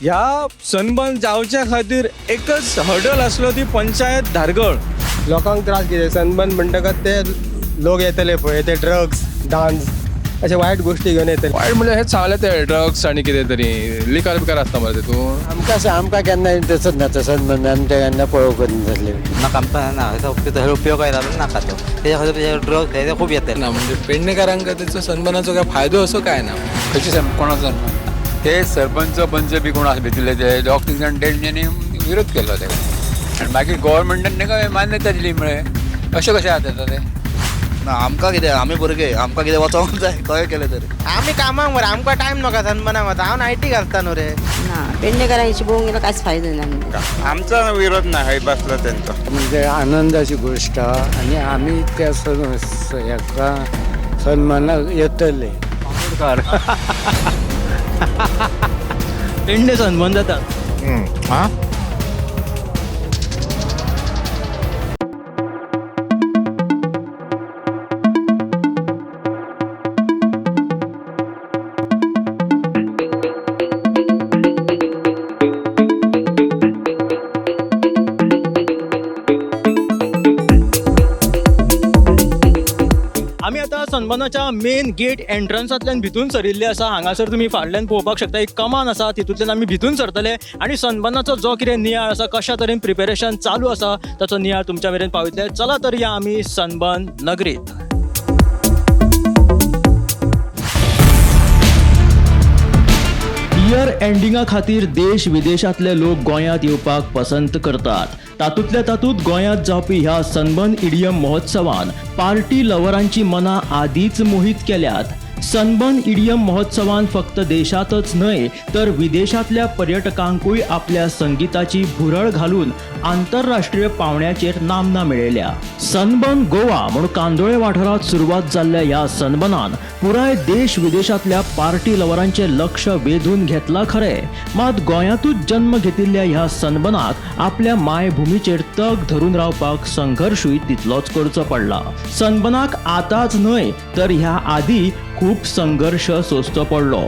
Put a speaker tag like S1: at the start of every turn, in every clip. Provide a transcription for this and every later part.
S1: ह्या सनबर्न जावच्या खातीर एकच हर्डल आसलो ती पंचायत धारगळ.
S2: लोकांक त्रास कितें सनबर्न म्हणटकच ते लोक येतले पळय, ते ड्रग्स, डान्स अशे वायट गोश्टी घेवन येतले.
S3: वायट म्हणजे हेच सांगलें ते ड्रग्स आनी कितें तरी लिकर बिकर आसता मरे तितून.
S4: आमकां आमकां केन्ना इंट्रस्ट ना तो सनबर्न, आमी ते केन्ना पळोवंक नासले.
S5: नाका आमकां ना तेचो उपयोग काय जालो नाका तो, तेच्या खातीर ड्रग्स हे खूब येतले.
S3: ना म्हणजे पेडणेकारांक तेचो सनबर्नाचो काय फायदो असो काय ना.
S6: खंयचे कोणाचो सनबर्न? ते सरपंच पंच बी कोण आसा भितरले ते दोग तीग जाण तेंच्यांनी विरोध केलो तेका आनी मागीर गोवोरमेंटान तेका मान्यता दिली म्हळें. अशें कशें जाता तें?
S7: ना आमकां कितें, आमी भुरगे, आमकां कितें वचोंक जाय खंय केलें तरी.
S8: आमी कामाक मरे, आमकां टायम नाका सनबर्नाक वता. हांव नायटीक आसता न्हू रे.
S9: ना, पेडणेकरांची पळोवंक गेल्यार कांयच फायदो ना.
S10: आमचो विरोध ना हय बसलो तेंचो.
S4: म्हणजे आनंदाची गोश्ट आनी आमी त्या हेका सन्मानाक येतले.
S1: पेडणे सनबर्न जाता.
S10: आं.
S1: आमी आतां सनबर्नाच्या मेन गेट एंट्रन्सांतल्यान भितून सरिल्ले आसा. हांगासर तुमी फाटल्यान पळोवपाक शकता एक कमान आसा, तितूंतल्यान आमी भितून सरतले आनी सनबर्नाचो जो कितें नियाळ आसा, कशा तरेन प्रिपेरेशन चालू आसा ताचो नियाळ तुमच्या मेरेन पावयतले. चला तर या आमी सनबर्न नगरीत. इयर एंडिंगा खातीर देश विदेशांतले लोक गोंयांत येवपाक पसंत करतात. तातूंतल्या तातूंत गोंयांत जावपी ह्या सनबर्न इडियम महोत्सवान पार्टी लवरांची मनां आदींच मोहीत केल्यात. सनबर्न इडियम महोत्सवान फक्त देशांतच न्हय तर विदेशांतल्या पर्यटकांकूय आपल्या संगिताची भुरळ घालून आंतरराष्ट्रीय पावंड्याचेर नामना मेळयल्या. सनबर्न गोवा म्हूण कांदोळे वाठारांत सुरवात जाल्ल्या ह्या सनबर्नान पुराय देश विदेशांतल्या पार्टी लवरांचें लक्ष वेधून घेतलां खरें, मात गोंयांतूच जन्म घेतिल्ल्या ह्या सनबर्नाक आपल्या मायभुमीचेर तग धरून रावपाक संघर्शूय तितलोच करचो पडला. सनबर्नाक आतांच न्हय तर ह्या आदीं खूब संघर्श सोंसचो पडलो.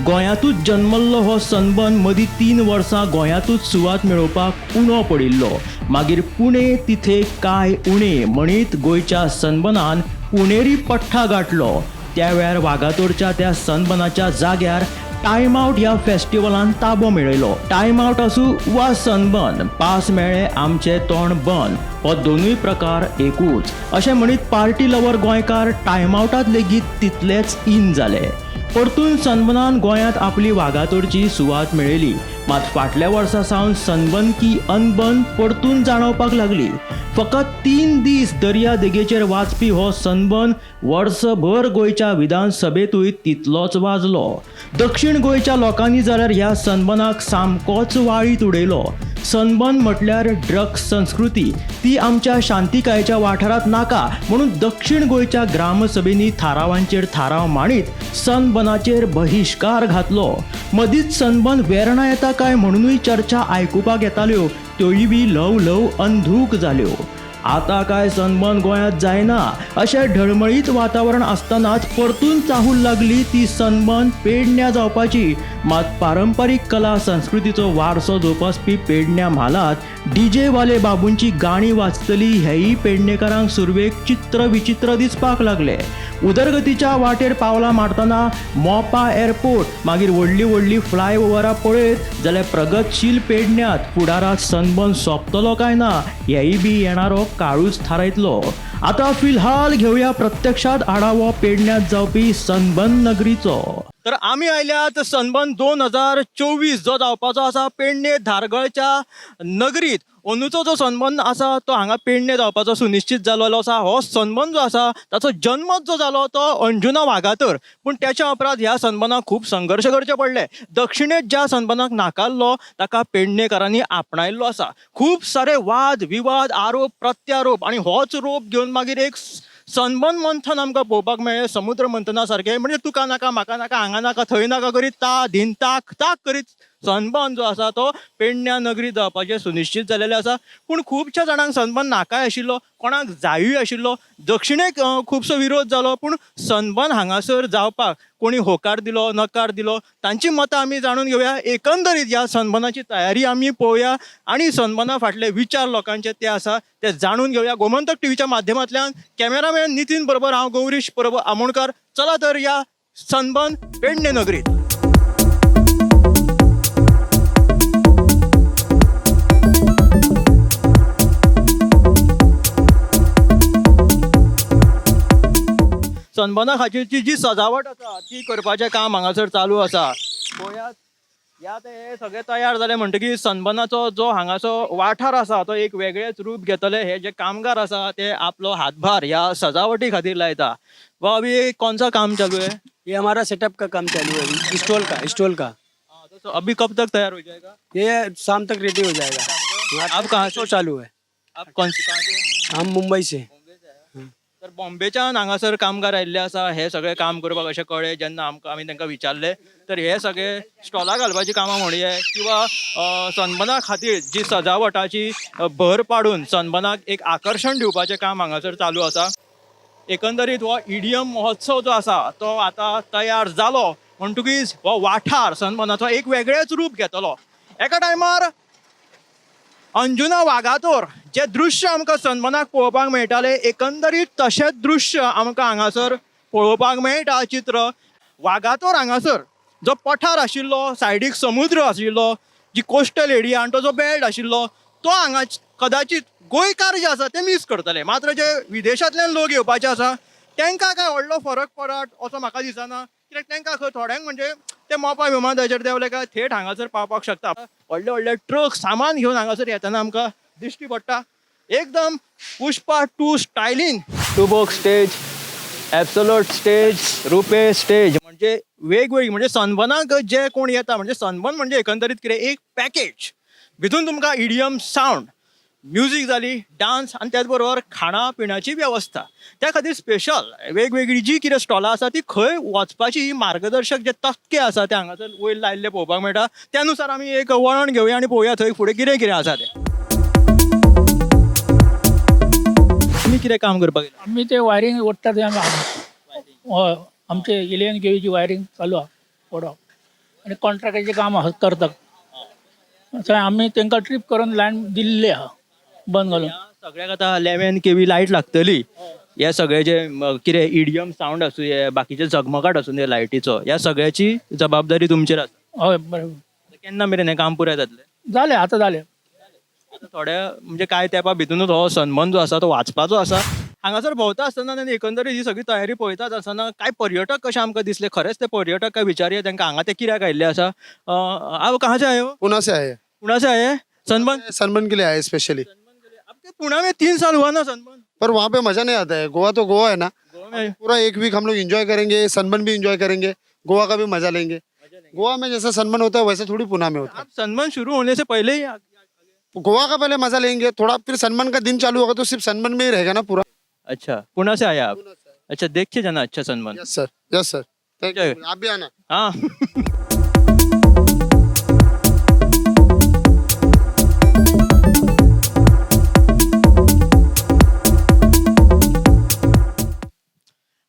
S1: गोंयांतूच जन्मल्लो हो सनबर्न मदीं 3 वर्सां गोंयांतूच सुवात मेळोवपाक उणो पडिल्लो. मागीर पुणे तिथे काय उणे म्हणीत गोंयच्या सनबर्नान पुणेरी पठ्ठा गांठलो. त्या वेळार वागातोरच्या त्या सनबर्नाच्या जाग्यार टायम आवट ह्या फेस्टिवलान ताबो मेळयलो. टायम आवट आसूं वा सनबर्न, पास मेळ्ळे आमचें तोंड बंद, हो दोनूय प्रकार एकूच अशें म्हणीत पार्टी लवर गोंयकार टायम आवटांत लेगीत तितलेच इन जाले. परतून सनबर्नान गोंयांत आपली वागातोरची सुवात मेळयली. मात फाटल्या वर्सा सावन सनबर्न की अनबन परतून जाणवपाक लागली. फकत 3 दीस दर्या देगेचेर वाजपी हो सनबर्न वर्सभर गोंयच्या विधानसभेंतूय तितलोच वाजलो. दक्षिण गोंयच्या लोकांनी जाल्यार ह्या सनबर्नाक सामकोच वाळीत उडयलो. सनबर्न म्हटल्यार ड्रग्स संस्कृती, ती आमच्या शांतिकायेच्या वाठारांत नाका म्हणून दक्षिण गोंयच्या ग्रामसभेंनी थारावांचेर थाराव मांडीत सनबर्नाचेर बहिश्कार घातलो. मदींच सनबर्न वेर्णा येता काय म्हणूनय चर्चा आयकुपाक येताल्यो, त्योय बी ल्हव ल्हव अंधूक जाल्यो. आतां काय सनबर्न गोंयांत जायना अशें ढळमळीत वातावरण आसतनाच परतून चाहूल लागली ती सनबर्न पेडण्या जावपाची. मात पारंपारीक कला संस्कृतीचो वारसो जोपासपी पेडण्या म्हालांत डीजे वाले बाबूंची गाणी वाजतली हेंय पेडणेकारांक सुरवेक चित्र विचित्र दिसपाक लागले. उदरगतीच्या वाटेर पावलां मारतना मोपा एअरपोर्ट, मागीर व्हडली व्हडली फ्लायओवरां पळयत जाल्यार प्रगतशील पेडण्यांत फुडारांत सनबर्न सोंपतलो काय ना हेंय बी येणारो काळूच थारायतलो. आतां फिलहाल घेवया प्रत्यक्षात आढावो पेडण्यांत जावपी सनबर्न नगरीचो. तर आमी आयल्यात सनबर्न 2024 जो जावपाचो आसा पेडणे धारगळच्या नगरीत. अंदूचो जो सनबर्न आसा तो हांगा पेडणे जावपाचो सुनिश्चित जाल्लो आसा. हो सनबर्न जो आसा ताचो जन्मच जो जालो तो अंजुना वागातोर, पूण त्याच्या उपरांत ह्या सनबर्नाक खूब संघर्श करचे पडले. दक्षिणेंत ज्या सनबर्नाक नाकारलो ताका पेडणेकारांनी आपणायल्लो आसा. खूब सारे वाद विवाद, आरोप प्रत्यारोप आनी होच रोप घेवन मागीर एक सनबर्न मंथन आमकां पळोवपाक मेळ्ळें, समुद्र मंथना सारकें. म्हणजे तुका नाका म्हाका नाका, हांगा नाका थंय नाका करीत ता धीन ताक ताक करीत सनबर्न जो आसा तो पेडण्या नगरीत जावपाचें सुनिश्चीत जालेलें आसा. पूण खुबश्या जाणांक सनबर्न नाकाय आशिल्लो, कोणाक जायूय आशिल्लो. दक्षिणेक खुबसो विरोध जालो, पूण सनबर्न हांगासर जावपाक कोणी होकार दिलो, नकार दिलो, तांची मतां आमी जाणून घेवया. एकंदरीत ह्या सनबर्नाची तयारी आमी पळोवया आनी सनबर्ना फाटले विचार लोकांचे ते आसा ते जाणून घेवया. गोमंतक टीव्हीच्या माध्यमांतल्यान कॅमेरामॅन नितीन बरोबर हांव गौरीश परब आमोणकर. चला तर या सनबर्न पेडणे नगरीत. सनबर्ना खातीरची जी सजावट आसा ती करपाचें काम हांगासर चालू आसा. पळयात, ह्या ते हे सगळे तयार जाले म्हणटकीर सनबर्नाचो जो हांगासो वाठार आसा तो एक वेगळेच रूप घेतले. हे जे कामगार आसा ते आपलो हातभार ह्या सजावटी खातीर लायता. वा, अभी कौन सा काम चालू है?
S2: ये हमारा सेटअप का काम चालू है अभी, स्टॉल का, स्टॉल का.
S1: तो अभी कब तक तैयार हो जाएगा?
S2: ये शाम तक रेडी हो जाएगा.
S1: आप कहाँ से?
S2: शो चालू है.
S1: आप कौन से, कहाँ से?
S2: हम मुंबई से.
S1: तर बॉम्बेच्यान हांगासर कामगार आयिल्ले आसा हे सगळे काम करपाक अशें कळ्ळें जेन्ना आमकां, आमी तांकां विचारलें. तर हे सगळे स्टॉलां घालपाची कामां म्हणये किंवा सनबर्ना खातीर जी सजावटाची भर पाडून सनबर्नाक एक आकर्शण दिवपाचें काम हांगासर चालू आसा. एकंदरीत हो इडियम महोत्सव जो आसा तो आतां तयार जालो म्हणटकीच हो वाठार सनबर्नाचो एक वेगळेच रूप घेतलो. एका टायमार अंजुना वागातोर जे दृश्य आमकां सनबर्नाक पळोवपाक मेळटालें, एकंदरीत तशेंच दृश्य आमकां हांगासर पळोवपाक मेळटा. चित्र वागातोर हांगासर जो पठार आशिल्लो, सायडीक समुद्र आशिल्लो, जी कोस्टल एरिया आनी तो जो बेल्ट आशिल्लो तो हांगा कदाचित गोंयकार जे आसा ते मीस करतले. मात्र जे विदेशांतल्यान लोक येवपाचे आसा तांकां काय व्हडलो फरक पडत असो म्हाका दिसना, कित्याक तांकां खंय थोड्यांक म्हणजे ते मोपा विमानतळाचेर देंवले काय थेट हांगासर पावपाक शकता. व्हडले व्हडले ट्रक सामान घेवन हांगासर येतना आमकां दिश्टी पडटा. एकदम पुष्पा 2 स्टायलीन टुबोक स्टेज, एब्सोल्यूट स्टेज, रुपे स्टेज, म्हणजे वेगवेगळी, म्हणजे सनबर्नाक जे कोण येता, म्हणजे सनबर्न म्हणजे एकंदरीत कितें एक पॅकेज, भितून तुमकां इडियम सावंड, म्युजीक जाली, डान्स आनी त्याच बरोबर खाणा पिण्याची वेवस्था. त्या खातीर स्पेशल वेगवेगळी जी कितें स्टॉलां आसा ती खंय वचपाची ही मार्गदर्शक जे तकटे आसा ते हांगासर वयर लायिल्ले पळोवपाक मेळटा. त्या नुसार आमी एक वळण घेवया आनी पळोवया थंय फुडें कितें कितें आसा तें. तुमी कितें काम करपाक येयला?
S11: आमी ते वायरींग ओडटा ते आमी, हय, आमचे 11 केवीची वायरींग चालू आहा ओडप आनी कॉन्ट्रॅक्टाचें काम आहा करता. थंय आमी तांकां ट्रीप करून लायन दिल्ली आहा बंद घालून.
S1: ह्या सगळ्याक आतां 11 केवी लायट लागतली. हे सगळे जे कितें इडियम सावंड आसूं, हे बाकीचे झगमगाट आसूं ते लायटीचो, ह्या सगळ्याची जबाबदारी तुमचेर आसा.
S11: हय, बरें.
S1: केन्ना मेरेन हें काम पुराय जातलें?
S11: जालें, आतां जालें.
S1: आतां थोड्या म्हणजे कांय तेंपा भितूनच हो सनबर्न जो आसा तो वाचपाचो आसा. हांगासर भोंवता आसतना आनी एकंदरीत ही सगळी तयारी पळयतात आसतना कांय पर्यटक कशे आमकां दिसले. खरेंच ते पर्यटक काय विचारया तांकां हांगा ते कित्याक आयिल्ले आसा. आप कहाँ से आए हो?
S12: पुणे से आए हैं.
S1: पुणे से आए हैं? सनबर्न?
S12: सनबर्न के लिए आए स्पेशली.
S1: आपके पुणे में 3 साल हुआ ना सनबर्न?
S12: पर वहाँ पे मजा नहीं आता है. गोवा तो गोवा है ना.
S1: गोवा में
S12: पूरा एक वीक हम लोग एंजॉय करेंगे, सनबर्न भी एंजॉय करेंगे, गोवा का भी मजा लेंगे. गोवा में जैसा सनबर्न होता है वैसे थोड़ी पुणे में होता है.
S1: आप सनबर्न शुरू होने से पहले ही
S12: गोवा का पहले मजा लेंगे थोड़ा, फिर सनबर्न का दिन चालू होगा तो सिर्फ सनबर्न में ही रहेगा ना पूरा.
S1: अच्छा, पुणे से आया आप? अच्छा, देख के जाना अच्छा sunburn.
S12: Yes sir, yes sir, thank you. आप भी आना.
S1: हाँ.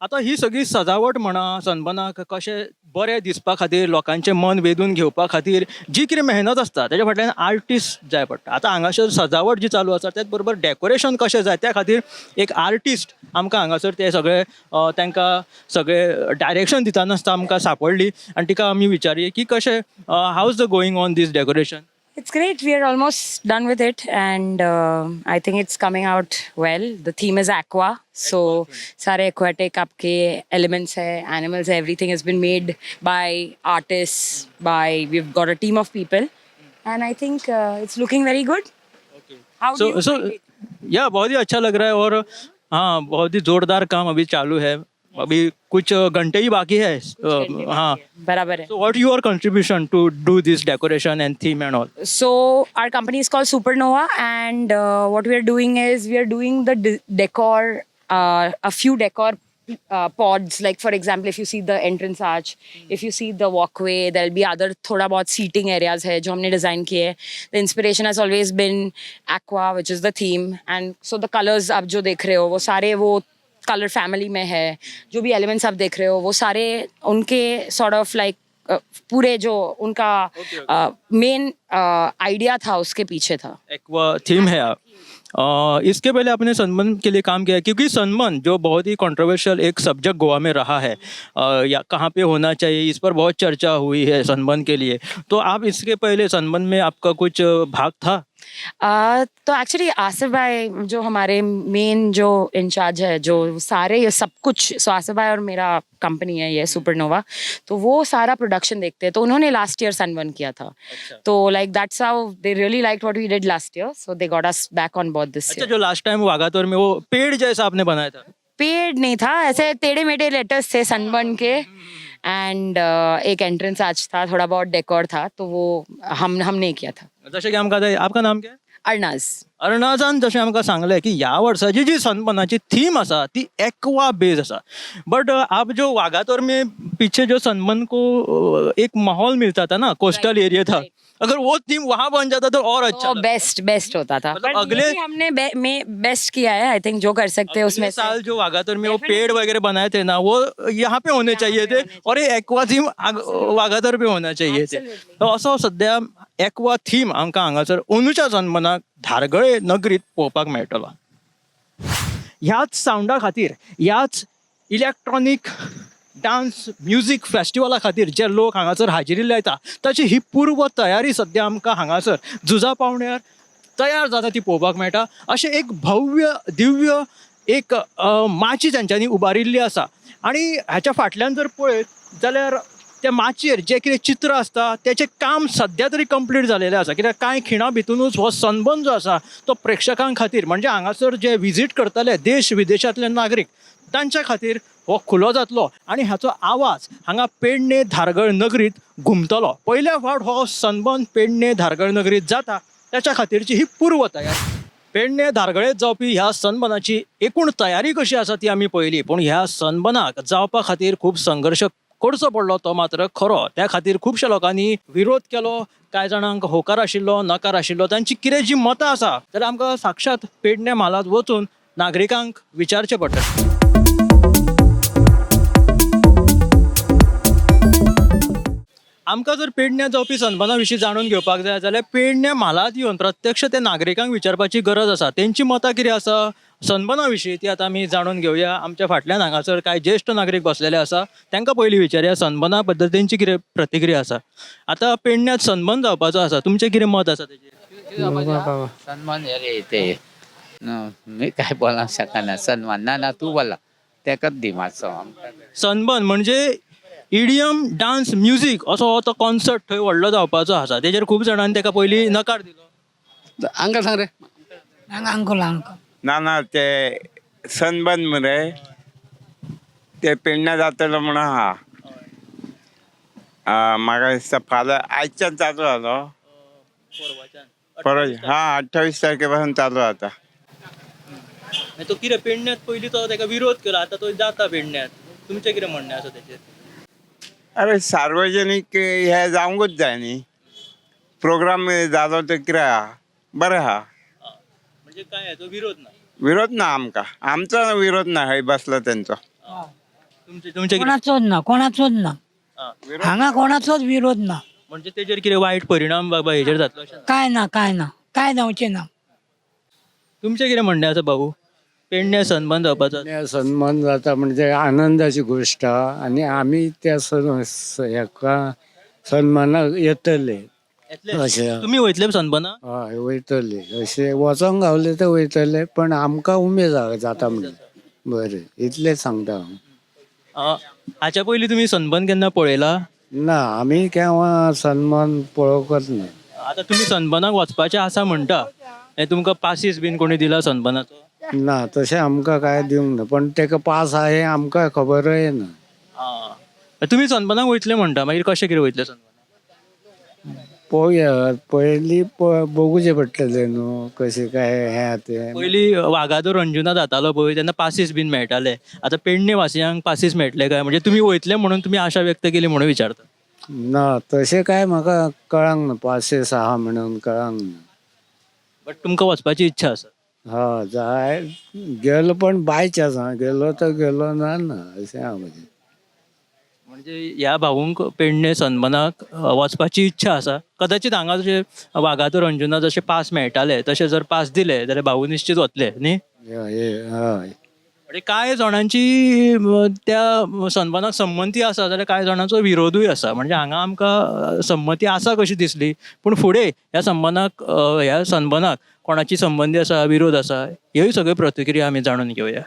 S1: आतां ही सगळी सजावट म्हणा, सनबर्नाक कशें बरें दिसपा खातीर, लोकांचें मन वेधून घेवपा खातीर जी कितें मेहनत आसता तेज्या फाटल्यान आर्टिस्ट जाय पडटा. आतां हांगासर सजावट जी चालू आसा त्याच बरोबर डेकोरेशन कशें जाय त्या खातीर एक आर्टिस्ट आमकां हांगासर ते सगळे तांकां सगळे डायरेक्शन दितना आसतना आमकां सांपडली आनी तिका आमी विचारया की कशें, how is the going on this decoration?
S13: It's great. We are almost done with it, and I think it's coming out well. The theme is aqua, so सारे aquatic आपके elements Hai, animals Hai, everything has been made by artists. By we've got a team of people, and I think it's looking very good.
S1: Okay.
S13: How do
S1: so
S13: you
S1: so
S13: find it?
S1: या बहुत ही अच्छा लग रहा है और हाँ, बहुत ही जोरदार काम अभी चालू है. अभी कुछ घंटे ही बाकी है. हाँ.
S13: बराबर है.
S1: So what your contribution to do this decoration and theme and all?
S13: So our company is called Supernova, and what we are doing is we are doing the decor, a few decor pods. Like for example, if you see the entrance arch, if you see the walkway, there'll be other थोड़ा बहुत seating areas है जो हमने design किए हैं. The inspiration has always been aqua, which is the theme, and so the colors आप जो देख रहे हो वो सारे वो कलर फैमिली में है. जो भी एलिमेंट्स आप देख रहे हो वो सारे उनके सॉर्ट ऑफ लाइक पूरे जो उनका मेन आइडिया था उसके पीछे था.
S1: एक्वा थीम है आप. इसके पहले आपने सनबर्न के लिए काम किया है, क्योंकि सनबर्न जो बहुत ही कंट्रोवर्शियल एक सब्जेक्ट गोवा में रहा है, या कहाँ पे होना चाहिए, इस पर बहुत चर्चा हुई है सनबर्न के लिए. तो आप इसके पहले सनबर्न में आपका कुछ भाग था?
S13: तो एक्चुअली आसिफ भाई जो हमारे मेन जो इंचार्ज है, जो सारे ये सब कुछ, सो आसिफ भाई और मेरा कंपनी है ये सुपरनोवा, तो वो सारा प्रोडक्शन देखते हैं. तो उन्होंने लास्ट ईयर सनबर्न किया था. तो like that's how they really like what we did last year, so they got us back on board this year.
S1: जो लास्ट टाइम वागातोर में वो पेड़ जैसा आपने बनाया था?
S13: पेड़ नहीं था, ऐसे टेढ़े मेढ़े लेटर्स थे सनबर्न के, एंड एक एंट्रेंस आज था, थोड़ा बहुत डेकोर था, तो वो हम हमने किया था.
S1: जशें की आमकां आतां, आपका नाम क्या है?
S13: अर्नाज.
S1: अर्नाजान जशें आमकां सांगलें की ह्या वर्साची जी सनबर्नाची थीम आसा ती एक्वा बेज आसा. बट आप जो वागातोर में पीछे जो सनबर्न को एक माहौल मिलता था ना, कोस्टल एरिया था, अगर वो थीम वहां बन जाता तो और अच्छा.
S13: तो बेस्ट बेस्ट होता था.
S1: मतलब
S13: पर
S1: अगले
S13: ये भी हमने में बेस्ट किया है, I think, जो कर सकते हैं उसमें
S1: अगले
S13: से.
S1: साल जो वागातोर में वो पेड़ वगैरह बनाए थे ना, वो यहाँ पे होने चाहिए थे और ये एक्वा थीम वागातोर पे होना चाहिए थे. तो असो सद्या एक्वा थीम आमकां हांगासर अंदूच्या सनबर्नाक धारगळे नगरीत पळोवपाक मेळटलो. ह्याच सावंडा खातीर, ह्याच इलेक्ट्रॉनीक डान्स म्युजीक फेस्टिवला खातीर जे लोक हांगासर हाजिरी लायता ताची ही पूर्व तयारी सद्या आमकां हांगासर झुजा पावण्यार तयार जाता ती पळोवपाक मेळटा. अशें एक भव्य दिव्य एक माची तांच्यांनी उबारिल्ली आसा आनी हाच्या फाटल्यान जर पळयत जाल्यार त्या माचयेर जें कितें चित्र आसता तेचें काम सद्या तरी कंप्लीट जालेलें आसा, कित्याक कांय खिणां भितुनूच हो सनबर्न जो आसा तो प्रेक्षकां खातीर, म्हणजे हांगासर जे विजीट करतले देश विदेशांतले नागरीक तांच्या खातीर हो खुलो जातलो आनी हाचो आवाज हांगा पेडणे धारगळ नगरीत घुमतलो. पयल्या फावट हो सनबर्न पेडणे धारगळ नगरीत जाता त्याच्या खातीरची ही पूर्व तयारी. पेडणे धारगळेत जावपी ह्या सनबर्नाची एकूण तयारी कशी आसा ती आमी पळयली, पूण ह्या सनबर्नाक जावपा खातीर खूब संघर्श करचो पडलो तो मात्र खरो. त्या खातीर खुबश्या लोकांनी विरोध केलो, कांय जाणांक होकार आशिल्लो, नकार आशिल्लो, तांची कितें जी मतां आसा जाल्यार आमकां साक्षात पेडणे म्हालांत वचून नागरिकांक विचारचें पडटलें. आमकां जर पेडण्यां जावपी सनबर्ना विशीं जाणून घेवपाक जाय जाल्यार पेडण्यां म्हालांत येवन प्रत्यक्ष ते नागरिकांक विचारपाची गरज आसा. तेंची मतां कितें आसा सनबर्ना विशीं ती आतां आमी जाणून घेवया. आमच्या फाटल्यान हांगासर कांय ज्येश्ठ नागरीक बसलेले आसा, तांकां पयलीं विचारया सनबर्ना बद्दल तेंची कितें प्रतिक्रिया आसा. आतां पेडण्यांत सनबर्न जावपाचो आसा, तुमचें कितें मत आसा तेजेर?
S14: सन्मान रे ते मी काय बोला शकना. सन्मान ना ना, तू बोला, तेकाच दी मातसो.
S1: सनबर्न म्हणजे इडियम डान्स म्युजीक असो हो तो कॉन्सर्ट थंय व्हडलो जावपाचो आसा, तेजेर खूब जाणांनी ताका पयलीं नकार दिलो.
S7: अंकल सांग रे.
S9: अंकल अंकल
S10: ना ना, ते सनबर्न मरे ते पेडण्या जातलो म्हणून आहा. म्हाका दिसता फाल्यां आयच्यान चालू जालो, परत हा 28 तारखे पासून चालू जाता.
S1: तो कितें पेडण्यांत पयलीं तो ताका विरोध केलो, आतां तो जाता पेडण्यांत, तुमचें कितें म्हणणें आसा तेजेर?
S10: अरे सार्वजनीक हे जावंकूच जाय न्ही, प्रोग्राम जालो तर कितें आहा, बरें आहा.
S1: म्हणजे काय हाचो विरोध ना?
S10: विरोध ना आमकां, आमचो विरोध ना हय बसलो तेंचो.
S1: तुमचें
S9: कोणाचोच ना, कोणाचोच ना हांगा, कोणाचोच विरोध ना.
S1: म्हणजे तेजेर कितें वायट परिणाम बाबा हेजेर जातलो अशें?
S9: काय ना, काय ना, काय जावचें ना.
S1: तुमचें कितें म्हणणें आसा भाऊ, पेडण्यां सनबर्न जावपाचो?
S4: सन्मान जाता म्हणजे आनंदाची गोश्ट आनी आमी त्या हेका सन्मानाक येतले अशें.
S1: तुमी वयतले सनबर्नाक?
S4: हय वयतले, अशें वचोंक गावले तर वयतले, पण आमकां उमेद जाता म्हणून बरें इतलें सांगता हांव.
S1: हाच्या पयलीं तुमी सनबर्न केन्ना पळयला?
S4: ना, आमी केन्ना सन्मान पळोवंकच ना.
S1: आतां तुमी सनबर्नाक वचपाचें आसा म्हणटा, तुमकां पासीस बीन कोणी दिला सनबर्नाचो?
S4: ना, तशें आमकां कांय दिवंक ना, पण तेका पास आहा हें आमकां खबरय ना.
S1: तुमी सनबर्नाक वयतले म्हणटा, मागीर कशें कितें वयतले सनबर्नाक?
S4: पळोवया पयलीं बघूचें पडटलें न्हू कशें काय हें तें.
S1: पयलीं वागातोर अंजुना जातालो पळय तेन्ना पासीस बीन मेळटाले, आतां पेडणे वासियांक पासीस मेळटले काय? म्हणजे तुमी वयतले म्हणून तुमी आशा व्यक्त केली म्हणून विचारता.
S4: ना तशें काय म्हाका कळांक ना, पासीस आहा म्हणून कळांक ना.
S1: बट तुमकां वचपाची इच्छा आसा?
S4: हा जाय गेलो पण बाय चान्स हा, गेलो तर गेलो, ना ना अशें आहा म्हजें.
S1: म्हणजे ह्या भावूंक पेडणे सनबर्नाक वचपाची इच्छा आसा. कदाचित हांगा जशे वागातोर अंजुना जशे पास मेळटाले तशे जर पास दिले जाल्यार भाऊ निश्चित वतले न्ही?
S4: हय.
S1: म्हणजे कांय जाणांची त्या सनबर्नाक संमती आसा जाल्यार कांय जाणांचो विरोधूय आसा. म्हणजे हांगा आमकां संमती आसा कशी दिसली, पूण फुडें ह्या सनबर्नाक ह्या सनबर्नाक कोणाची संबंदी आसा, विरोध आसा, ह्योय सगळ्यो प्रतिक्रिया आमी जाणून घेवया.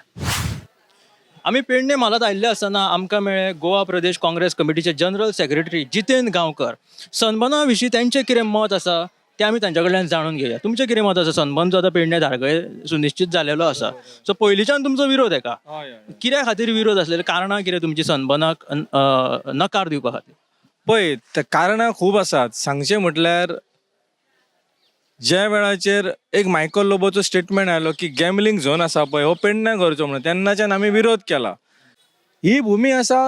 S1: आमी पेडणे म्हालांत आयिल्ले आसतना आमकां मेळ्ळे गोवा प्रदेश काँग्रेस कमिटीचे जनरल सेक्रेटरी जितेंद्र गांवकर. सनबर्ना विशीं तेंचें कितें मत आसा तें आमी तांच्या कडल्यान जाणून घेवया. तुमचें कितें मत आसा? सनबर्न जो आतां पेडणे धारगळे सुनिश्चीत जालेलो आसा, सो पयलींच्यान तुमचो विरोध हेका, कित्या खातीर विरोध आसलेले, कारणां कितें तुमची सनबर्नाक नकार दिवपा खातीर?
S15: पळय कारणां खूब आसात. सांगचें म्हटल्यार ज्या वेळाचेर एक मायकल लोबोचो स्टेटमेंट आयलो की गॅमलिंग झोन आसा पळय हो पेडण्यां करचो म्हणून, तेन्नाच्यान आमी विरोध केला. ही भुमी आसा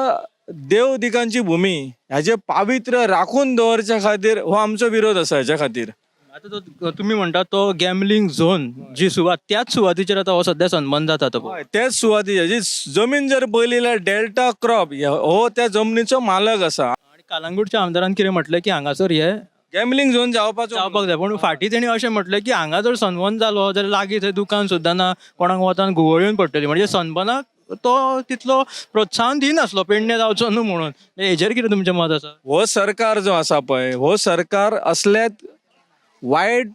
S15: देव दिकांची भुमी, हाजें पावित्र्य राखून दवरच्या खातीर हो आमचो विरोध आसा हेच्या खातीर.
S1: आतां तो तुमी म्हणटा तो गॅमलिंग झोन जी सुवात, त्याच सुवातीचेर आतां हो सद्या सनबर्न जाता तो.
S15: हय, त्याच सुवातीचेर जी जमीन जर पळयली जाल्यार डेल्टा क्रॉप हो त्या जमनीचो मालक आसा.
S1: आनी कालंगूटच्या आमदारान कितें म्हटलें की हांगासर हे
S15: गॅमलिंग झोन जावपाक
S1: जाय, पूण फाटीं तेणी अशें म्हटलें की हांगा जर सनबर्न जालो जाल्यार लागीं थंय दुकान सुद्दां ना, कोणाक वतान घुंवळ येवन पडटली. म्हणजे सनबर्नाक तो तितलो प्रोत्साहन दिनासलो पेडणे जावचो न्हू म्हणून. हेजेर कितें तुमचें मत आसा?
S15: हो सरकार जो आसा पळय हो सरकार असल्यात वायट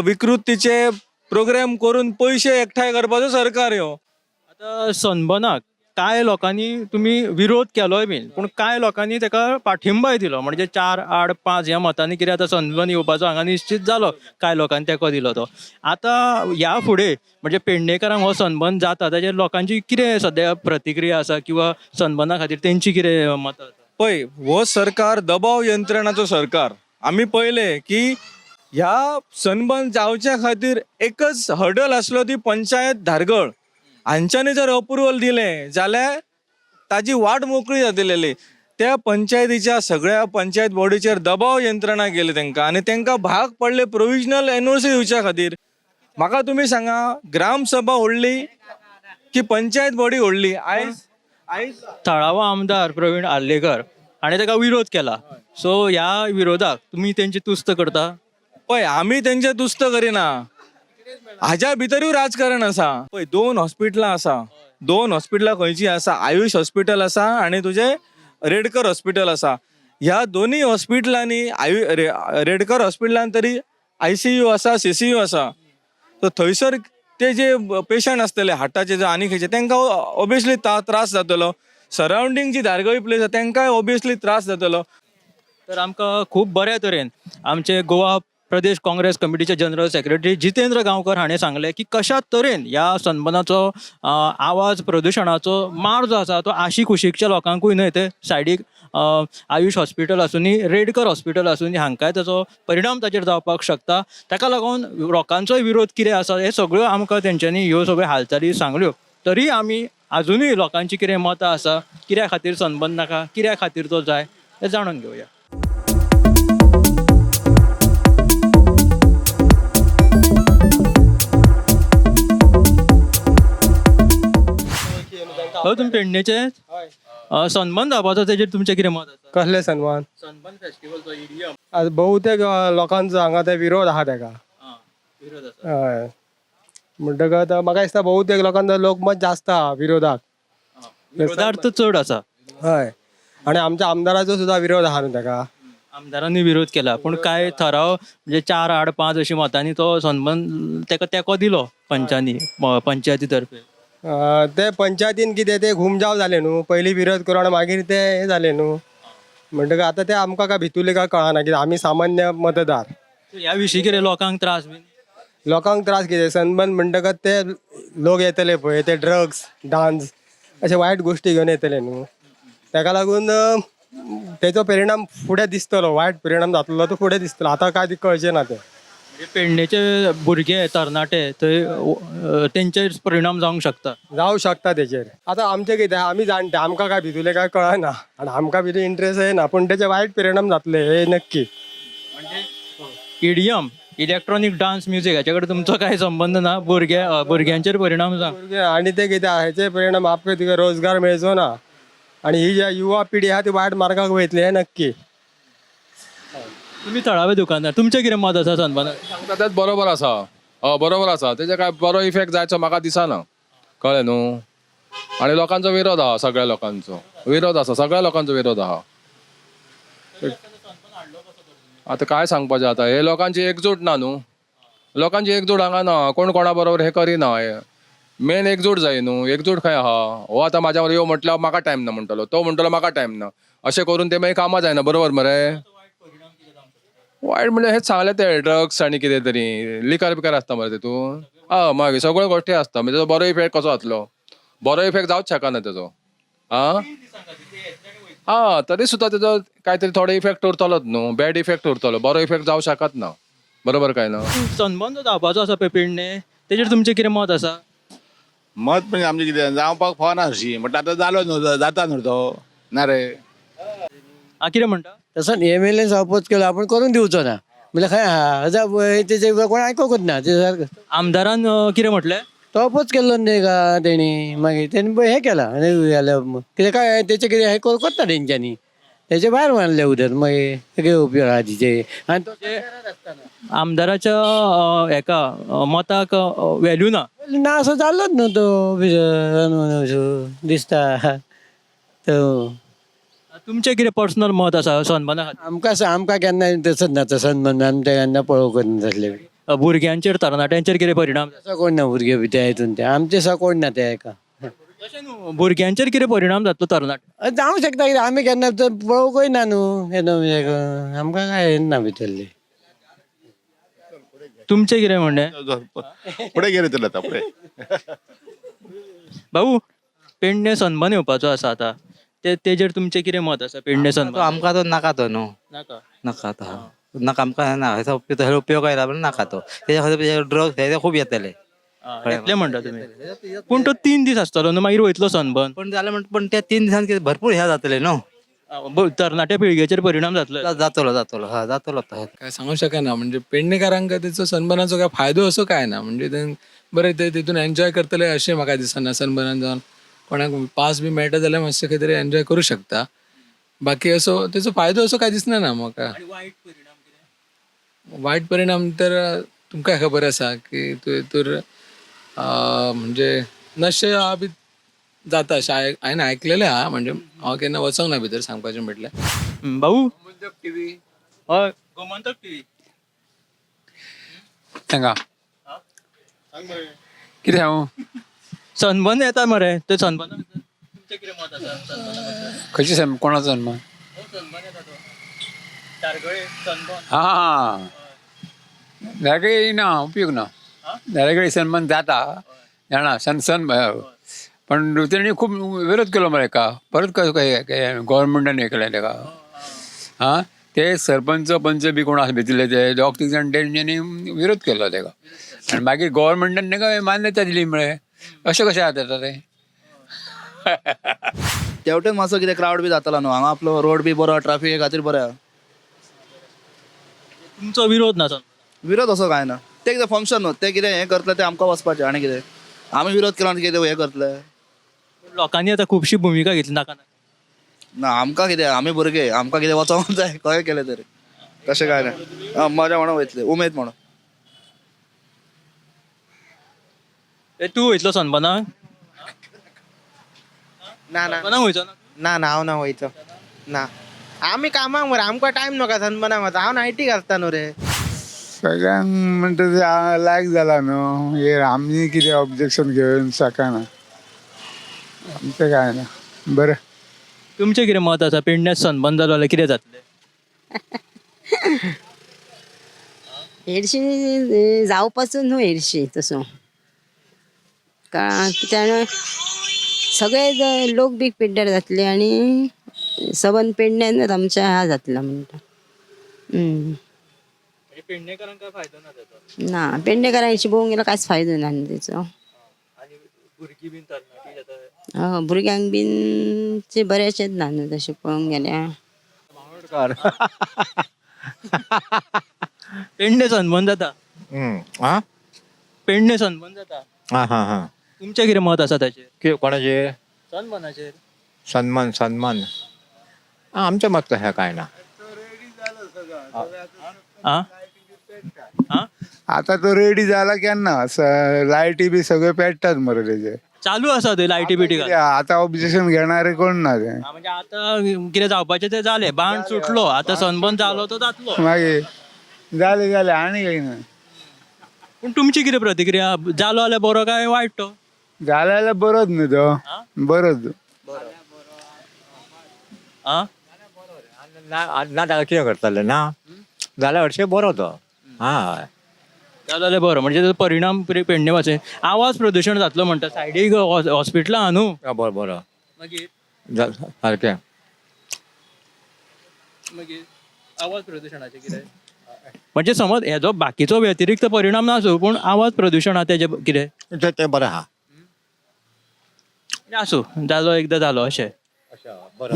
S15: विकृतीचे प्रोग्राम करून पयशे एकठांय करपाचो सरकार ह्यो.
S1: आतां सनबर्नाक कांय लोकांनी तुमी विरोध केलोय बीन, पूण कांय लोकांनी ताका पाठिंबाय दिलो. म्हणजे 4, 8, 5 ह्या मतांनी कितें आतां सनबर्न येवपाचो हांगा निश्चीत जालो, कांय लोकांनी तेंको दिलो तो. आतां ह्या फुडें म्हणजे पेडणेकारांक हो सनबर्न जाता ताजेर लोकांची कितें सद्या प्रतिक्रिया आसा किंवा सनबर्ना खातीर तेंची कितें मतां आसा?
S15: पळय हो सरकार दबाव यंत्रणाचो सरकार. आमी पळयलें की ह्या सनबर्न जावच्या खातीर एकच हर्डल आसलो ती पंचायत धारगळ. हांच्यांनी जर अप्रुवल दिलें जाल्यार ताजी वाट मोकळी जातलेली. त्या पंचायतीच्या सगळ्या पंचायत बॉडीचेर दबाव यंत्रणा केली तांकां आनी तांकां भाग पडले प्रोविजनल एनओसी दिवच्या खातीर. म्हाका तुमी सांगा, ग्रामसभा व्हडली की पंचायत बॉडी व्हडली? आयज आयज
S1: थळावो आमदार प्रवीण आर्लेकर हाणें ताका विरोध केला, सो ह्या विरोधाक तुमी तेंची तुस्त करता?
S15: पळय आमी तेंचे तुस्त करिना, हाज्या भितरूय राजकारण आसा. पळय 2 हॉस्पिटलां आसा, 2 हॉस्पिटलां खंयचीं आसा, आयुष हॉस्पिटल आसा आनी तुजें रेडकर हॉस्पिटल आसा. ह्या दोनूय हॉस्पिटलांनी रेडकर हॉस्पिटलान तरी ICU आसा, CCU आसा. सो थंयसर ते जे पेशंट आसतले हार्टाचे आनी खंयचे तांकां ओबियसली त्रास जातलो. सरावंडींग जी धारगळी प्लेस आसा तांकांय ओबियसली त्रास जातलो.
S1: तर आमकां खूब बऱ्या तरेन आमचे गोवा प्रदेश काँग्रेस कमिटीचे जनरल सेक्रेटरी जितेंद्र गांवकर हाणें सांगलें की कशा तरेन ह्या सनबर्नाचो आवाज प्रदुशणाचो मार जो आसा तो आशी कुशीकच्या लोकांकूय न्हय ते सायडीक आयुष हॉस्पिटल आसूनी, रेडकर हॉस्पिटल आसूनी, हांकांय ताचो परिणाम ताचेर जावपाक शकता. ताका लागून लोकांचोय विरोध कितें आसा हे सगळ्यो आमकां तेंच्यांनी ह्यो सगळ्यो हालचाली सांगल्यो. तरी आमी आजुनूय लोकांची कितें मतां आसा, कित्या खातीर सनबर्न नाका, कित्या खातीर तो जाय हें जाणून घेवया. हो, तुमी पेडणेचे? सनबर्न जावपाचो तेजेर तुमचें कितें मत आसा?
S2: कसले सनबर्न?
S1: सनबर्न फेस्टिवल जो इडियम.
S2: बहुतेक लोकांचो हांगा ते विरोध आहा तेका.
S1: विरोध आसा.
S2: हय, म्हणटकच म्हाका दिसता बहुतेक लोकांचो लोकमत जास्त आहा विरोधाक.
S1: विरोधार्थ चड आसा.
S2: हय, आनी आमच्या आमदाराचो सुद्दां विरोध आहा न्हू तेका.
S1: आमदारांनी विरोध केला, पूण कांय ठराव म्हणजे 4, 8, 5 अशी मतांनी तो सनबर्न तेका तेंको दिलो पंचांनी, पंचायती तर्फे.
S2: ते पंचायतीन कितें ते घुमजाव जाले न्हू, पयलीं विरोध करून आनी मागीर ते हें जाले न्हू. म्हणटकच आतां ते आमकां काय भितुले काय कळना, कित्याक आमी सामान्य मतदार.
S1: ह्या विशीं कितें लोकांक त्रास बीन?
S2: लोकांक त्रास कितें, सनबर्न म्हणटकच ते लोक येतले पळय, ते ड्रग्स, डान्स अशे वायट गोश्टी घेवन येतले न्हू. ताका लागून तेचो परिणाम फुडें दिसतलो, वायट परिणाम जातलो तो फुडें दिसतलो. आतां काय कळचें ना तें.
S1: म्हणजे पेडणेचे भुरगे तरणाटे थंय तेंचेर परिणाम जावंक शकता.
S2: जावं शकता तेचेर. आतां आमचें कितें, आमी जाणटे, आमकां काय भितूले काय कळना आनी आमकां भितून इंट्रस्ट येना, पूण तेचे वायट परिणाम जातले हे नक्की.
S1: इडियम इलेक्ट्रॉनीक डान्स म्युजीक हाचे कडेन तुमचो काय संबंद ना, भुरग्यांचेर परिणाम जावं.
S2: भुरगे आनी ते कितें हेचे परिणाम आपकां तुका रोजगार मेळचो ना आनी ही जी युवा पिढी आहा ती वायट मार्गाक वयतली हें नक्की.
S1: तुमी थळावे दुकानदार, तुमचें कितें मत आसा सनबर्ना?
S3: सांगता तेंच बरोबर आसा. हय बरोबर आसा. तेजे काय बरो इफेक्ट जायचो म्हाका दिसना, कळ्ळें न्हू. आनी लोकांचो विरोध आहा, सगळ्या लोकांचो विरोध आसा, सगळ्या लोकांचो विरोध आहा. आतां काय सांगपाचें, आतां हे लोकांची एकजूट ना न्हू, लोकांची एकजूट हांगा ना, कोण कोणा बरोबर हें करिना. मेन एकजूट जाय न्हू, एकजूट खंय आहा? हो आतां म्हाज्या बरोबर यो म्हटल्यार म्हाका टायम ना म्हणटलो, तो म्हणटलो म्हाका टायम ना, अशें करून ते मागीर कामां जायना. बरोबर मरे? वायट म्हणल्यार हेच सांगलें ते ड्रग्स आनी कितें तरी लिकर बिकर आसता मरे तितून. हय मागीर सगळ्यो गोश्टी आसता, म्हणजे तेजो बरो इफेक्ट कसो जातलो? बरो इफेक्ट जावच शकना तेजो. आं आं तरी सुद्दां तेजो काय तरी थोडो इफेक्ट उरतलोच न्हू, बॅड इफेक्ट उरतलो, बरो इफेक्ट जावं शकत ना. बरोबर काय ना?
S1: सनबर्न जो जावपाचो आसा पळय पेडणे, तेजेर तुमचें कितें मत आसा?
S10: मत म्हणजे आमचें कितें जावपाक फावना हरशीं, बट आतां जालो न्हू, जाता न्हू तो ना रे.
S1: आं कितें म्हणटा?
S4: तसोच एम एल एन अपोज केलो आपूण करून दिवचो ना म्हणल्यार खंय आहा तेजे कोण आयकोकूच ना.
S1: आमदारान कितें म्हटलें?
S4: तो अपोज केल्लो न्ही का तेणी, मागीर तेणी हें केलां कितें काय तेचें कितें हें करूंकच ना तेंच्यांनी, तेचे भायर मारलें उदक. मागीर कितें उपयोग आहा तिचे? आनी तो
S1: आमदाराच्या हेका मताक वेल्यू ना
S4: ना असो जाल्लोच न्हू तो दिसता तो.
S1: तुमचें कितें पर्सनल मत आसा सनबर्ना खातीर?
S4: आमकां आमकां केन्ना तसोच ना, सनबर्न आमी तें केन्ना पळोवंकच ना तसलें.
S1: भुरग्यांचेर तरणाट्यांचेर कितें परिणाम?
S4: तसो कोण ना भुरगे बी ते हितून, ते आमचे सो कोण ना ते हेका.
S1: तशें न्हू, भुरग्यांचेर कितें परिणाम जातलो तरणाटे?
S4: जावंक शकता कितें, आमी केन्ना पळोवंकूय ना न्हू केन्ना, आमकां काय ना भितरलें.
S1: तुमचें कितें म्हणणें?
S10: फुडें गेले तर आतां फुडें.
S1: भाऊ, पेडणे सनबर्न येवपाचो आसा आतां, तेजेर तुमचें कितें मत आसा? पेडणे सनबर्न
S5: आमकां तो नाका तो न्हू,
S1: नाका
S5: नाका तो नाका, आमकां ना हेचो उपयोग काय ना, नाका तो. तेच्या खातीर ड्रग्स हे खूब येतले
S1: येतले म्हणटा तुमी, पूण तो 3 दीस आसतलो न्हू, मागीर वयतलो सनबर्न.
S5: पण जालें म्हण, पण त्या 3 दिसान कितें भरपूर हे जातले न्हू,
S1: तरणाट्या पिळगेचेर परिणाम जातलो.
S5: जातलो जातलो, हा जातलो.
S3: काय सांगू शकना, म्हणजे पेडणेकारांक तेचो सनबर्नाचो काय फायदो असो काय ना, म्हणजे बरें ते तितून एन्जॉय करतले अशें म्हाका दिसना. सनबर्नान जावन कोणाक पास बी मेळटा जाल्यार मातशें खंय तरी एन्जॉय करूं शकता, बाकी असो तेचो फायदो असो काय दिसना ना म्हाका. वायट परिणाम तर तुमकां खबर आसा की तितूर म्हणजे नशे हा बी जाता अशें हांवें आयकलेलें आहा, म्हणजे हांव केन्ना वचोंक ना भितर सांगपाचें म्हटल्यार.
S1: भाऊ टिव्ही, हय गोमंतक टिव्ही
S6: सांगा कितें हांव?
S1: सनबर्न येता मरे, ते सनबर्न तुमचें कितें मत आसा?
S6: खंयचे सन, कोणाचो सनबर्न?
S1: सनबर्न येता तो धारगळे सनबर्न.
S6: हां धारगळे ना उपयोग ना, धारगळे सनबर्न जाता जाणा सन सन, पण तेणी खूब विरोध केलो मरे का परत कसं गव्हर्मेंटान हें केलें तेका. हां ते सरपंच पंच बी कोण आसा भितरले ते दोग तीग जाण तेंच्यांनी विरोध केलो तेका, आनी मागीर गव्हर्मेंटान तेका मान्यता दिली म्हळें. अशें कशें जाता तें?
S7: तेवटेन मातसो कितें क्रावड बी जातालो न्हू, हांगा आपलो रोड बी बरो, ट्राफिके खातीर बरो आहा.
S1: तुमचो विरोध ना?
S7: विरोध असो काय ना, ते कितें फंक्शन न्हू, ते कितें हें करतले ते आमकां वचपाचें, आनी कितें आमी विरोध केलो आनी कितें हें करतले.
S1: लोकांनी आतां खुबशी भुमिका घेतली नाका
S7: ना, आमकां कितें, आमी भुरगे, आमकां कितें वचोंक जाय कशें केलें तरी, तशें काय ना, मजा म्हणून वयतले, उमेद म्हणून.
S1: तूं वयतलो सनबर्नाक?
S8: ना ना
S1: सनबर्नाक वयचो ना?
S8: ना ना, हांव ना वयचो ना, आमी कामाक मरे, आमकां टायम नाका सनबर्नाक वचो, हांव नायटीक आसता न्हू रे.
S10: सगळ्यांक म्हणटा ते लायक जाला न्हू, हे आमी कितें ऑब्जेक्शन घेवन शकना, आमचें काय ना. बरें,
S1: तुमचें कितें मत आसा पेडण्यात सनबर्न जालो जाल्यार कितें जातलें?
S13: हेरशी जावपाचो न्हू हेरशी तसो, कित्याक सगळे लोक बी पिड्ड्यार जातले आनी सबंद पेडण्यानच आमच्या हा जातला म्हणटा.
S1: म्हणजे पेडणेकरांक काय फायदो ना तेचो?
S13: ना, पेडणेकरांची पळोवंक गेल्यार कांयच फायदो ना न्हू तेचो.
S1: आनी भुरगीं बीन तरणाटीं जाता.
S13: हय, भुरग्यांक बीन ते बऱ्याचेच ना न्हू तशें पळोवंक गेल्यार.
S1: पेडणे सनबर्न जाता.
S5: आं
S1: पेडणे सनबर्न जाता.
S5: आं हां हां.
S1: तुमचें कितें मत आसा ताचेर?
S5: कितें कोणाचेर?
S1: सनबर्नाचेर.
S5: सन्मान सन्मान आं आमचें मत तशें कांय ना.
S1: आं
S10: आता तो रेडी जाला केन्ना लायटी बी सगळे पेट्टात मरे तेजे.
S1: चालू आसा थंय लायटी बिटी घालून.
S10: आता ऑब्जेक्शन घेणारे कोण ना ते.
S1: हा, म्हणजे आता कितें जावपाचें तें जालें, बाण सुटलो, आतां सनबर्न जालो तो जातलो.
S10: मागीर जाले जाले आनी काही ना.
S1: पूण तुमची कितें प्रतिक्रिया, जालो जाल्यार बरो काय वायट तो?
S10: जाले जाल्यार बरोच न्हू तो, बरोच.
S1: आं
S5: ना ना जाल्यार कितें करतले ना जाल्यार हरशीं बरो तो. आं हय.
S1: जालो जाल्यार बरो, म्हणजे तेजो परिणाम पेडणे वाचय आवाज प्रदूशण जातलो म्हणटा, सायडीक हॉस्पिटलां आहा न्हू.
S5: बरो बरो.
S1: मागीर
S5: सारकें.
S1: मागीर आवाज प्रदूशणाचें कितें म्हणजे समज हेजो बाकीचो व्यतिरिक्त परिणाम नासूं, पूण आवाज प्रदूशण आहा तेजें कितें?
S5: तें बरें आहा.
S1: म्हणजे आसूं, जालो एकदां जालो अशें.
S5: बरो.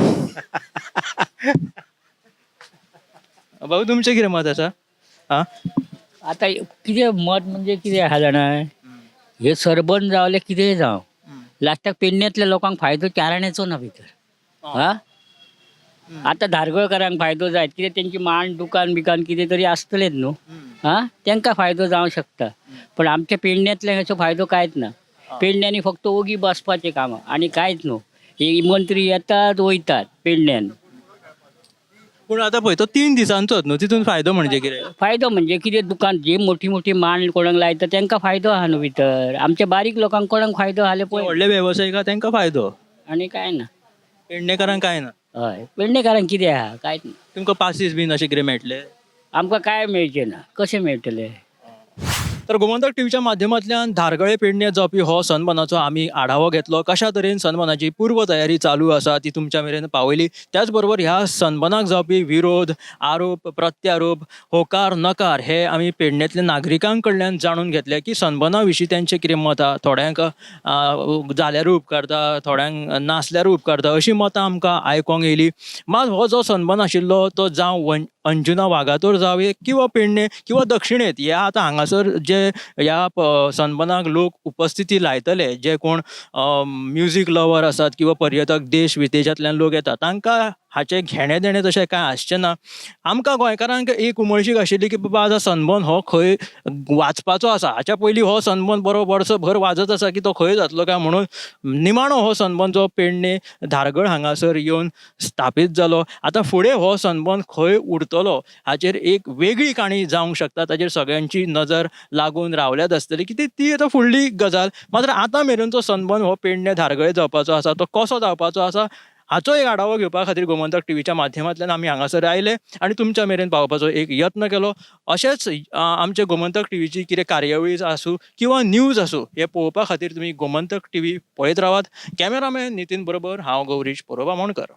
S1: भाऊ तुमचें कितें मत आसा? आं
S14: आतां कितें मत म्हणजे कितें आहा जाणा, हे सरबंद जावं कितेंय जावं, लास्टाक पेडण्यांतल्या लोकांक फायदो चाराण्याचो ना भितर. हा, आतां धारगळकारांक फायदो जायत कितें, तेंची मांड दुकान बिकान कितें तरी आसतलेंच न्हू. हा, तेंकां फायदो जावंक शकता, पण आमच्या पेडण्यांतल्यांक असो फायदो कांयच ना. पेडण्यांनी फक्त ओगी बसपाचें काम आनी कांयच न्हू. हे मंत्री येतात वयतात पेडण्यान.
S1: पूण आतां पळय तो 3 दिसांचोच न्हू, तितून फायदो म्हणजे कितें?
S14: फायदो म्हणजे कितें, दुकान जी मोठी मोठी मांड कोणाक लायता तेंकां फायदो आहा न्हू भितर. आमच्या बारीक लोकांक कोणाक फायदो आहा पळय.
S1: व्हडले वेवसायिक आहा तेंकां फायदो,
S14: आनी कांय ना.
S1: पेडणेकरांक कांय ना.
S14: हय, पेडणेकारांक कितें आहा, कांयच ना.
S1: तुमकां पासीस बीन अशें कितें मेळटलें?
S14: आमकां कांय मेळचें ना, कशें मेळटलें?
S1: तर गोमंतक टीव्हीच्या माध्यमांतल्यान धारगळे पेडणे जावपी हो सनबर्नाचो आमी आढावो घेतलो. कशा तरेन सनबर्नाची पूर्व तयारी चालू आसा ती तुमच्या मेरेन पावयली. त्याच बरोबर ह्या सनबर्नाक जावपी विरोध, आरोप, प्रत्यारोप, होकार, नकार हे आमी पेडणेंतल्या नागरिकां कडल्यान जाणून घेतले की सनबर्ना विशीं तेंचें कितें मत आहा. थोड्यांक जाल्यारूय उपकारता, थोड्यांक नासल्यारूय उपकारता अशीं मतां आमकां आयकोंक येयली. मात हो जो सनबर्न आशिल्लो तो जावं अंजुना वागातोर जावं किंवा पेडणे किंवा दक्षिणेंत, ह्या आतां हांगासर जे ह्या सनबर्नाक लोक उपस्थिती लायतले, जे कोण म्युजीक लवर आसात किंवा पर्यटक देश विदेशांतल्यान लोक येतात तांकां हाचें घेणें देणें तशें कांय आसचें ना. आमकां गोंयकारांक एक उमळशीक आशिल्ली की बाबा आतां सनबर्न हो खंय वाजपाचो आसा, हाच्या पयलीं हो सनबर्न बरो वर्सभर वाजत आसा की तो खंय जातलो काय म्हणून निमाणो हो सनबर्न जो पेडणे धारगळ हांगासर येवन स्थापीत जालो. आतां फुडें हो सनबर्न खंय उरतलो हाचेर एक वेगळी काणी जावंक शकता, ताचेर सगळ्यांची नजर लागून रावल्यात आसतली की ती आतां फुडली गजाल. मात्र आतां मेरेनचो सनबर्न हो पेडणे धारगळे जावपाचो आसा, तो कसो जावपाचो आसा हाचो एक आढावो घेवपा खातीर गोमंतक टीव्हीच्या माध्यमांतल्यान आमी हांगासर आयले आनी तुमच्या मेरेन पावपाचो एक यत्न केलो. अशेंच आमचे गोमंतक टीव्हीची कितें कार्यावळी आसूं किंवा न्यूज आसूं हे पळोवपा खातीर तुमी गोमंतक टीव्ही पळयत रावात. कॅमेरामॅन नितीन बरोबर हांव गौरीश परोबा मोणकर.